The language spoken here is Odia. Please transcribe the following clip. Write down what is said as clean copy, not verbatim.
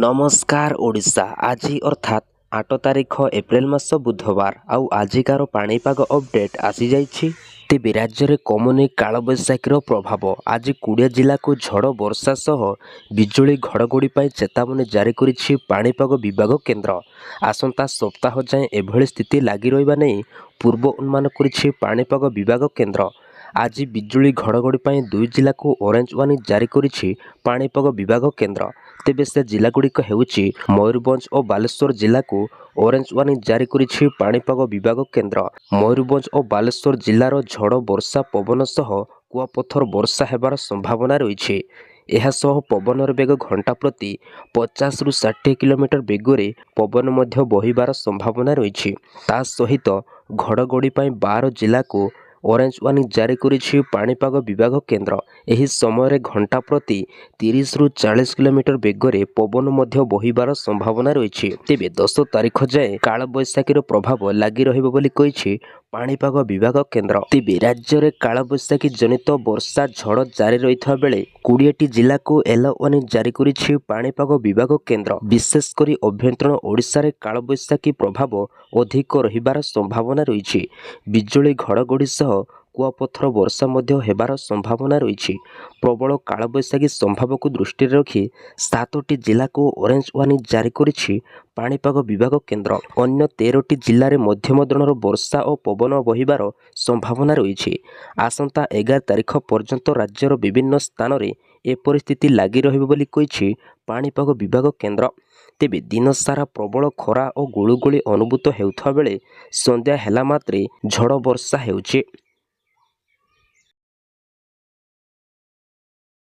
ନମସ୍କାର ଓଡ଼ିଶା। ଆଜି ଅର୍ଥାତ୍ 8 ତାରିଖ ଏପ୍ରିଲ ମାସ ବୁଧବାର, ଆଉ ଆଜିକାର ପାଣିପାଗ ଅପଡେଟ୍ ଆସିଯାଇଛି। ତେବେ ରାଜ୍ୟରେ କମୁନି କାଳବୈଶାଖୀର ପ୍ରଭାବ। ଆଜି 20 ଜିଲ୍ଲାକୁ ଝଡ଼ ବର୍ଷା ସହ ବିଜୁଳି ଘଡ଼ଘଡ଼ି ପାଇଁ ଚେତାବନୀ ଜାରି କରିଛି ପାଣିପାଗ ବିଭାଗ କେନ୍ଦ୍ର। ଆସନ୍ତା ସପ୍ତାହ ଯାଏଁ ଏଭଳି ସ୍ଥିତି ଲାଗି ରହିବା ନେଇ ପୂର୍ବ ଅନୁମାନ କରିଛି ପାଣିପାଗ ବିଭାଗ କେନ୍ଦ୍ର। ଆଜି ବିଜୁଳି ଘଡ଼ଘଡ଼ି ପାଇଁ 2 ଜିଲ୍ଲାକୁ ଅରେଞ୍ଜ ୱାର୍ଣ୍ଣିଂ ଜାରି କରିଛି ପାଣିପାଗ ବିଭାଗ କେନ୍ଦ୍ର। ତେବେ ସେ ଜିଲ୍ଲାଗୁଡ଼ିକ ହେଉଛି ମୟୂରଭଞ୍ଜ ଓ ବାଲେଶ୍ୱର ଜିଲ୍ଲାକୁ ଅରେଞ୍ଜ ୱାର୍ଣ୍ଣିଂ ଜାରି କରିଛି ପାଣିପାଗ ବିଭାଗ କେନ୍ଦ୍ର। ମୟୂରଭଞ୍ଜ ଓ ବାଲେଶ୍ୱର ଜିଲ୍ଲାର ଝଡ଼ ବର୍ଷା, ପବନ ସହ କୁଆପଥର ବର୍ଷା ହେବାର ସମ୍ଭାବନା ରହିଛି। ଏହା ସହ ପବନର ବେଗ ଘଣ୍ଟା ପ୍ରତି 50ରୁ 60 କିଲୋମିଟର ବେଗରେ ପବନ ମଧ୍ୟ ବହିବାର ସମ୍ଭାବନା ରହିଛି। ତା ସହିତ ଘଡ଼ଘଡ଼ି ପାଇଁ 12 ଜିଲ୍ଲାକୁ ଅରେଞ୍ଜ ୱାର୍ଣ୍ଣିଂ ଜାରି କରିଛି ପାଣିପାଗ ବିଭାଗ କେନ୍ଦ୍ର। ଏହି ସମୟରେ ଘଣ୍ଟା ପ୍ରତି 30ରୁ 40 କିଲୋମିଟର ବେଗରେ ପବନ ମଧ୍ୟ ବହିବାର ସମ୍ଭାବନା ରହିଛି। ତେବେ 10 ତାରିଖ ଯାଏଁ କାଳବୈଶାଖୀର ପ୍ରଭାବ ଲାଗି ରହିବ ବୋଲି କହିଛି ପାଣିପାଗ ବିଭାଗ କେନ୍ଦ୍ର। ତେବେ ରାଜ୍ୟରେ କାଳବୈଶାଖୀ ଜନିତ ବର୍ଷା ଝଡ଼ ଜାରି ରହିଥିବା ବେଳେ 20ଟି ଜିଲ୍ଲାକୁ ୟେଲୋ ୱାର୍ଣ୍ଣିଂ ଜାରି କରିଛି ପାଣିପାଗ ବିଭାଗ କେନ୍ଦ୍ର। ବିଶେଷ କରି ଅଭ୍ୟନ୍ତରୀଣ ଓଡ଼ିଶାରେ କାଳବୈଶାଖୀ ପ୍ରଭାବ ଅଧିକ ରହିବାର ସମ୍ଭାବନା ରହିଛି। ବିଜୁଳି ଘଡ଼ଘଡ଼ି ସହ କୁଆପଥର ବର୍ଷା ମଧ୍ୟ ହେବାର ସମ୍ଭାବନା ରହିଛି। ପ୍ରବଳ କାଳବୈଶାଖୀ ସମ୍ଭାବକୁ ଦୃଷ୍ଟିରେ ରଖି 7ଟି ଜିଲ୍ଲାକୁ ଅରେଞ୍ଜ ୱାର୍ଣ୍ଣିଂ ଜାରି କରିଛି ପାଣିପାଗ ବିଭାଗ କେନ୍ଦ୍ର। ଅନ୍ୟ 13ଟି ଜିଲ୍ଲାରେ ମଧ୍ୟମ ଧରଣର ବର୍ଷା ଓ ପବନ ବହିବାର ସମ୍ଭାବନା ରହିଛି। ଆସନ୍ତା 11 ତାରିଖ ପର୍ଯ୍ୟନ୍ତ ରାଜ୍ୟର ବିଭିନ୍ନ ସ୍ଥାନରେ ଏପରି ସ୍ଥିତି ଲାଗି ରହିବ ବୋଲି କହିଛି ପାଣିପାଗ ବିଭାଗ କେନ୍ଦ୍ର। ତେବେ ଦିନସାରା ପ୍ରବଳ ଖରା ଓ ଗୁଳୁଗୁଳି ଅନୁଭୂତ ହେଉଥିବା ବେଳେ ସନ୍ଧ୍ୟା ହେଲା ମାତ୍ରେ ଝଡ଼ ବର୍ଷା ହେଉଛି।